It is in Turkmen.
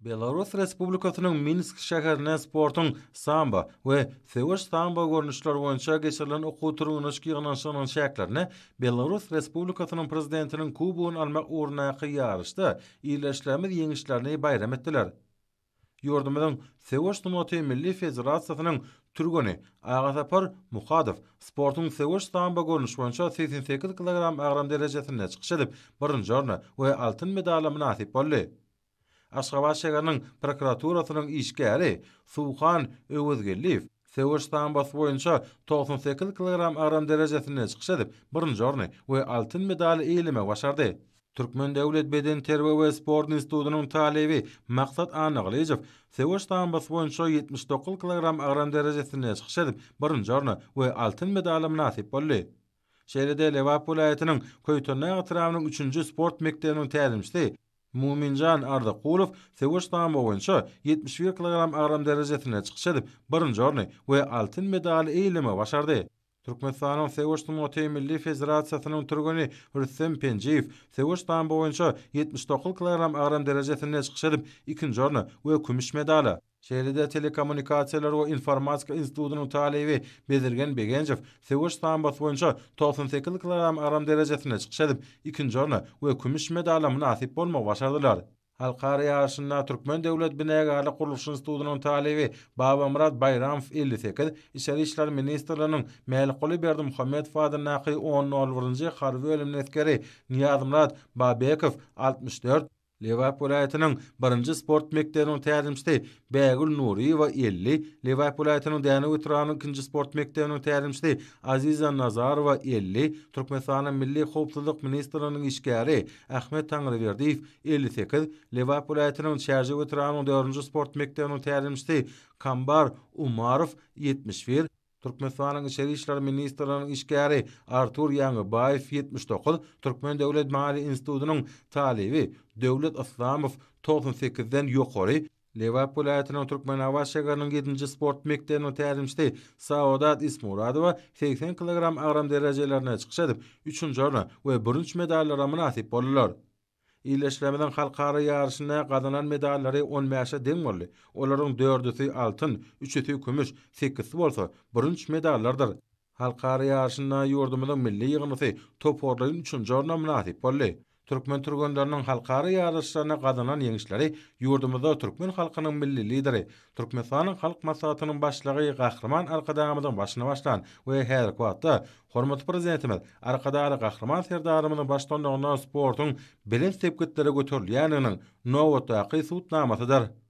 Belarus Respublikasynyň Minsk şäherinde sportuň sambo we söweş sambo görnüşleri boýunça geçirilen okuw-türgenleşik ýygnanyşygynyň çäklerinde Belarus Respublikasynyň Prezidentiniň Kubogyny almak ugrundaky ýaryşda ildeşlerimiz ýeňişlerini baýram etdiler. Ýurdumyzyň Söweş sungaty milli federasiýasynyň türgeni Agasapar Muhadow sportuň söweş sambo görnüşi boýunça 88 kilogram agram derejesinde çykyş edip, birinji orna we altyn medala mynasyp boldy. Aşgabat şäheriniň prokuraturasynyň işgäri Suwhan Öwezgeldiýew söweş sambosy boýunça 98 kilogram agram derejesinde çykyş edip, birinji orny we altyn medaly eýelemegi başardy. Türkmen döwlet bedenterbiýe we sport institutynyň talyby Maksat Annagylyjow söweş sambosy boýunça 79 kilogram agram derejesinde çykyş edip, birinji orna we altyn medala mynasyp boldy. Şeýle-de Lebap welaýatynyň Köýtendag etrabynyň üçünji sport mekdebiniň tälimçisi Muminjan Arzykulow söweş sambo boýunça 71 kilogram agram derejesinde çykyş edip, birinji orny we altyn medaly eýelemegi başardy. Türkmenistanyň Söweş sungaty milli federasiýasynyň türgeni Rüstem Penjiýew söweş sambo boýunça 79 kilogram agram derejesinde çykyş edip, ikinji orna we kümüş medala. Şeýle-de Telekommunikasiýalar we informatika institutynyň talyby Bezirgen Begenjow söweş sambosy boýunça 98 kilogram agram derejesinde çykyş edip, ikinji orna we kümüş medala mynasyp bolmagy başardylar. Halkara ýaryşynda Türkmen döwlet binagärlik-gurluşyk institutynyň talyby Babamyrat Baýramow 58, Içeri işler ministrliginiň Mälikguly Berdimuhamedow adyndaky on nol birinji harby bölüminiň esgeri Nyýazmyrat Babekow 64, Lebap welaýatynyň birinji sport mekdebiniň tälimçisi Bägül Nuryýewa 50, Lebap welaýatynyň Dänew etrabynyň ikinji sport mekdebiniň tälimçisi Aziza Nazarowa 50, Türkmenistanyň Milli howpsuzlyk ministrliginiň işgäri Ahmet Taňryberdiýew 58, Lebap welaýatynyň Çärjew etrabynyň dördünji sport mekdebiniň tälimçisi Kambar Umarow 71, Türkmenistanyň Içeri işler ministrliginiň işgäri Artur Ýaňybaýew, 79, Türkmen döwlet maliýe institutynyň talyby Döwlet Yslamow, 98-den ýokary, Lebap welaýatynyň Türkmenabat şägeriniň ýedinji sport mekdebiniň tälimçisi Saodat Ismuradowa 80 kilogram agram derejelerinde çykyş edip, üçünji orna we bürünç medallara mynasyp boldular. Ildeşlerimiziň halkara ýaryşynda gazanan medallary on bäşe deň boldy. Olaryň dördüsi altyn, üçüsi kümüş, sekizisi bolsa bürünç medallardyr. Halkara ýaryşynda ýurdumyzyň milli ýygyndysy toparlaýyn üçünji orna mynasyp boldy. Türkmen türgenleriniň halkara ýaryşlarynda gazanan ýeňişleri ýurdumyzda türkmen halkynyň Milli Lideri, Türkmenistanyň Halk Maslahatynyň Başlygy Gahryman Arkadagymyzyň başyny başlan we häzirki wagtda Hormatly Prezidentimiz Arkadagly Gahryman Serdarymyzyň baştutanlygynda sportuň belent sepgitlere göterilýändiginiň nobatdaky subutnamasydyr.